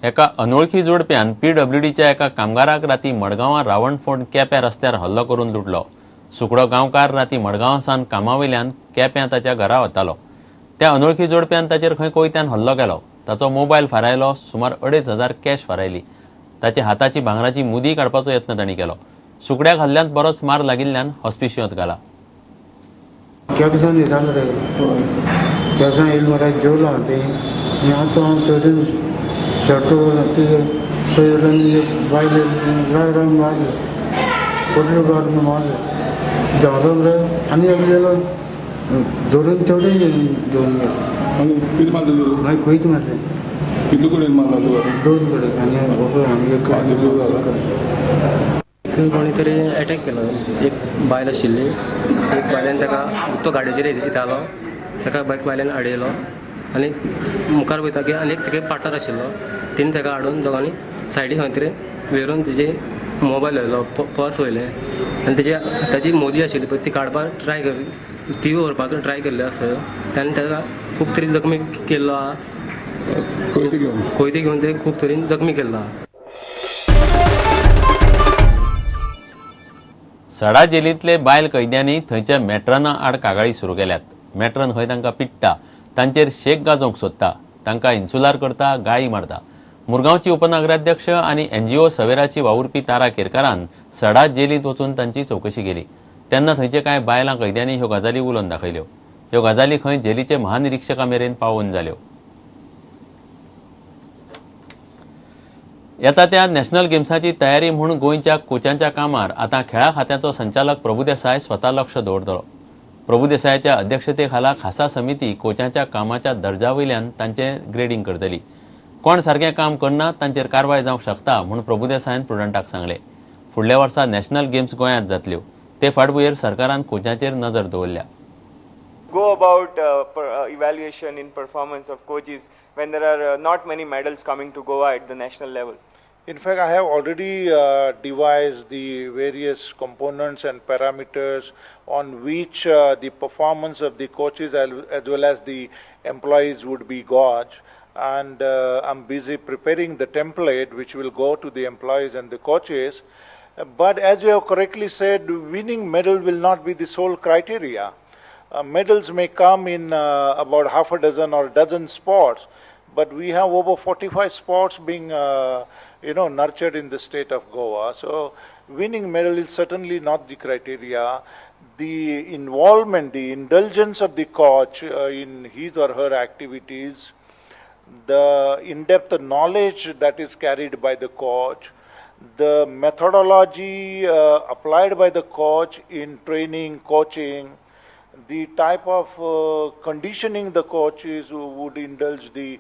एका अनोळखी जोडप्यान पीडब्ल्यूडीच्या एका कामगाराक राती मडगांवां रावणफोंड केप्यां रस्त्यार हल्लो करून लुटलो. सुकडो गांवकार राती मडगांवां सावन कामावयल्यान केप्यां ताच्या घरा वतालो. त्या अनोळखी जोडप्यान ताचेर खंय कोयत्यान हल्लो केलो. ताचो मोबायल फारायलो. सुमार 2500 कॅश फारायली. ताच्या हाताची भांगराची मुदी काडपाचो यत्न तांणी केलो. सुकड्याक हल्ल्यांत बरोच मार लागिल्ल्यान हॉस्पिशियंत घाला. केपेंसान येतालो रे, केपेंसान येयलो मरे, जेवलो हांव थंय आनी आतां हांव चडून शर्ट थंय बायल राय राय मारले, पोटलो घालून मारले, धांवलो मरे आनी एकलो येयलो, धरून तेवढे घेवन गेलो. आनी कितें मारलें तुका? मागीर खंयच मारले. कितले कडेन मारला तुका? दोन कडेन आनी हो आनी एक. कोणी तरी एटॅक केलो. एक बायल आशिल्ली, एक बायल्यान ताका, तो गाडयेचेर येतालो, ताका बायक बायल्यान आडयलो आनी मुखार वयता की आनी एक तागे पार्टनर आशिल्लो, तेणी ताका हाडून दोगांनी सायडीक खंय तरी व्हरून तेजे मोबायल व्हेलो, पर्स व्हयलें आनी तेजी ताजी मोदी आशिल्ली पळय ती काडपाक ट्राय कर, ती व्हरपाक ट्राय केल्ली आसा. ताणें ताका खूब तरेन जखमी केल्लो आहा. कोयते घेवन? कोयते घेवन ते खूब तरेन जखमी केल्लो आहा. सडा जेलींतले बायल कैद्यांनी थंयच्या मेट्रना आड कागाळी सुरू केल्यात. मेट्रन खंय तांकां पिडटा, तांचेर शेक गाजोवंक सोदता, तांकां इन्सुलार करता, गाळी मारता. मुरगांवची उपनगराध्यक्ष आनी एनजीओ सवेराची वावुरपी तारा केरकारान सडा जेलींत वचून तांची चवकशी केली. तेन्ना थंयचे कांय बायलां कैद्यांनी ह्यो गजाली उलोवन दाखयल्यो. ह्यो गजाली खंय जेलीचे महानिरिक्षका मेरेन पावोवन जाल्यो. येता त्या नॅशनल गेम्साची तयारी म्हूण गोंयच्या कोचांच्या कामार आतां खेळां खात्याचो संचालक प्रभुदेसाय स्वता लक्ष दवरतलो. प्रभुदेसायाच्या अध्यक्षते खाला खासा समिती कोचांच्या कामाच्या दर्जा वयल्यान तांचें ग्रेडींग करतली. कोण सारकें काम करना तांचेर कारवाय जावंक शकता म्हूण प्रभुदेसायान प्रुडंटाक सांगलें. फुडल्या वर्सा नॅशनल गेम्स गोंयांत जातल्यो. ते फाटभुंयेर सरकारान कोचांचेर नजर दवरल्या. Go about evaluation in performance of coaches when there are not many medals coming to Goa at the national level? In fact, I have already devised the various components and parameters on which the performance of the coaches as well as the employees would be gauged. And I'm busy preparing the template which will go to the employees and the coaches. But as you have correctly said, winning medal will not be the sole criteria. Medals may come in about half a dozen or a dozen sports, but we have over 45 sports being nurtured in the state of Goa. So winning medal is certainly not the criteria. The involvement, the indulgence of the coach in his or her activities, the in-depth knowledge that is carried by the coach, the methodology applied by the coach in training, coaching, the type of conditioning the coaches who would indulge the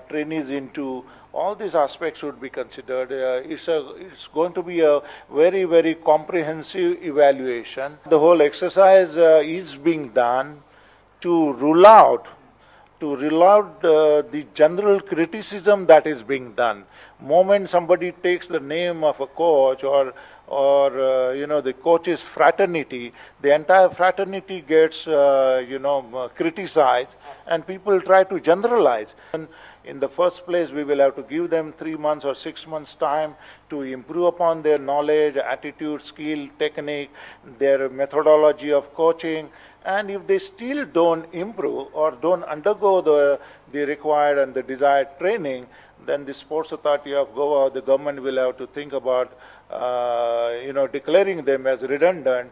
trainees into, all these aspects would be considered. It's going to be a very, very comprehensive evaluation. The whole exercise is being done to rule out the general criticism that is being done. Moment somebody takes the name of a coach or the coaches fraternity, the entire fraternity gets criticized, and people try to generalize. And in the first place, we will have to give them 3 months or 6 months time to improve upon their knowledge, attitude, skill, technique, their methodology of coaching. And if they still don't improve or don't undergo the required and the desired training, then the Sports Authority of Goa, the government will have to think about declaring them as redundant.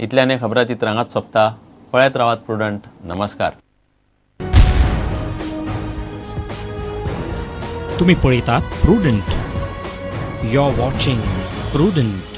इतल्याने खबराचित्र हांगाच सोंपता. पळयत रावात prudent. नमस्कार. तुम्ही पळयतात prudent. You are watching Prudent.